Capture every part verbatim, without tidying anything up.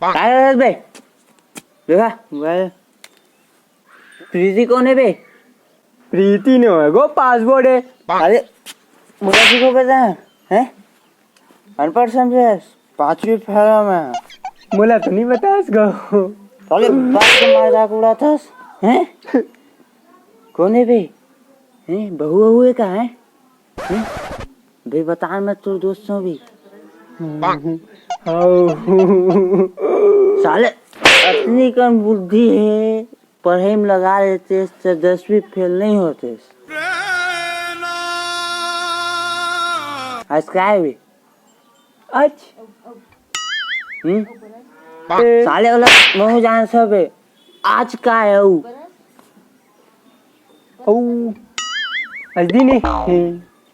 काय करत बे? देखा मोबाइल। प्रीति कौन है बे? प्रीति नो है गो, पासवर्ड है। अरे मोला किसे को पता है? हैं? अनपढ़ समझे? पांचवी फेल हंव मैं। मोला तो नहीं बतास गो। साले बाप के मजाक उड़ाथस, हैं? कौन है बे? हैं? बहू वहू है का, हैं? हैं? बे बता, मैं तोर दोस्त हंव बे। हव। साले अतनी कन बुद्धि हे, पढ़ई में लगा लेतेस त दसवीं फेल नहीं होतेस। आज काय बे? आज? हम्म? साले वाला महूं जानथंव बे। आज काय हे? अउ आज दिन हे।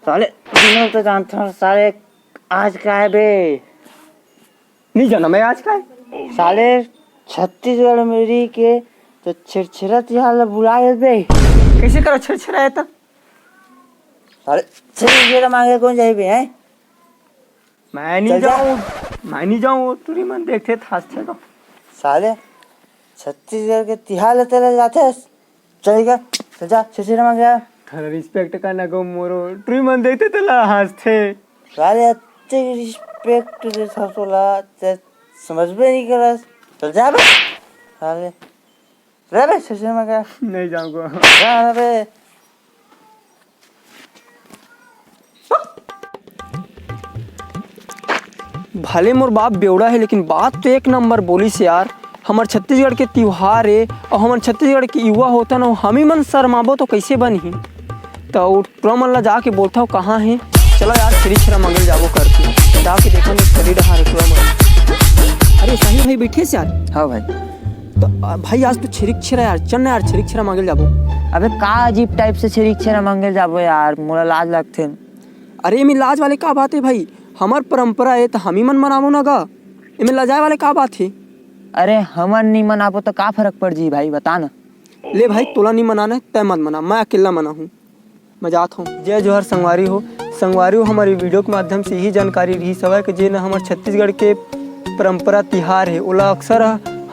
साले दिनों तो जानथंव साले, आज काय हे बे? नहीं जाना मैं आज काय हे। साले छत्तीसगढ़ में रही के तो छेरछेरा तिहार ला भुला गेस बे। कैसे करा छेरछेरा हे त? साले छेरछेरा मांगे कोन जाही बे, हैं? मैं नहीं जाऊं, मैं नहीं जाऊं, टूरी मन देखथे त हंसथे तो। साले छत्तीसगढ़ के तिहार ला तेला जाथस, चल गा, चल जा, छेरछेरा मांगे आ। थोड़ा रिस्पेक्ट करना गो मोरो, टूरी मन देखथे तेला हंसथे। साले अत्ते रिस्पेक्ट देथंव तोला, ते समझबे नहीं करस। चल जा बे। साले रे बे, छेरछेरा मांगे आ। नहीं जाऊंगा। जा ना बे। भले मोर बाप बेवड़ा हे, लेकिन बात तो एक नंबर बोलिस यार। हमर छत्तीसगढ़ के तिहार हे, अउ हमन छत्तीसगढ़ के युवा होथन, अउ हमी मन शर्माबो तो कैसे बनही? त टूरा मन ला जाके बोलथंव कहाँ हे। चलो यार, छेरछेरा मांगे ल जाबो करके। जाके देखन, एक करी डहार हे टूरा मन। अरे साहिल भाई, बैठे हस यार? हाँ भाई। त, आ, भाई, आज तो छेरछेरा यार, चल ना यार, छेरछेरा मांगे ल जाबो। अबे का अजीब टाइप से छेरछेरा मांगे ल जाबो यार, मोला लाज लगथे। अरे, एमे लाज वाले का बात हे भाई? हमर परंपरा हे त हमी मन मनाबो ना गा। एमे लजाए वाले का बात हे? अरे, हमन नहीं मनाबो त का फरक पड़ जी भाई, बता ना। ले भाई, तोला नहीं मनाना हे, तैं मत मना, मैं अकेला मनाहूँ। मैं जात हंव। जय जोहार संगवारी हो। संगवारी हो, हमर वीडियो के माध्यम से यही जानकारी रहिस हवय कि जेन हमर छत्तीसगढ़ के परंपरा तिहार हे, ओला अक्सर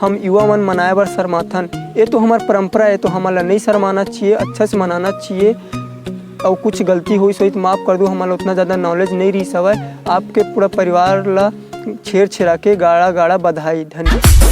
हम युवा मन मनाए बर शर्माथन। ये तो हमर परंपरा हे, तो हमन ला नहीं शर्माना चाहिए, अच्छा से मनाना चाहिए। अउ कुछ गलती होइस होही त माफ कर दो, हमन ला उतना ज्यादा नॉलेज नहीं रहिस हवय। आपके पूरा परिवार ला छेरछेरा के गाड़ा गाड़ा बधाई। धन्यवाद।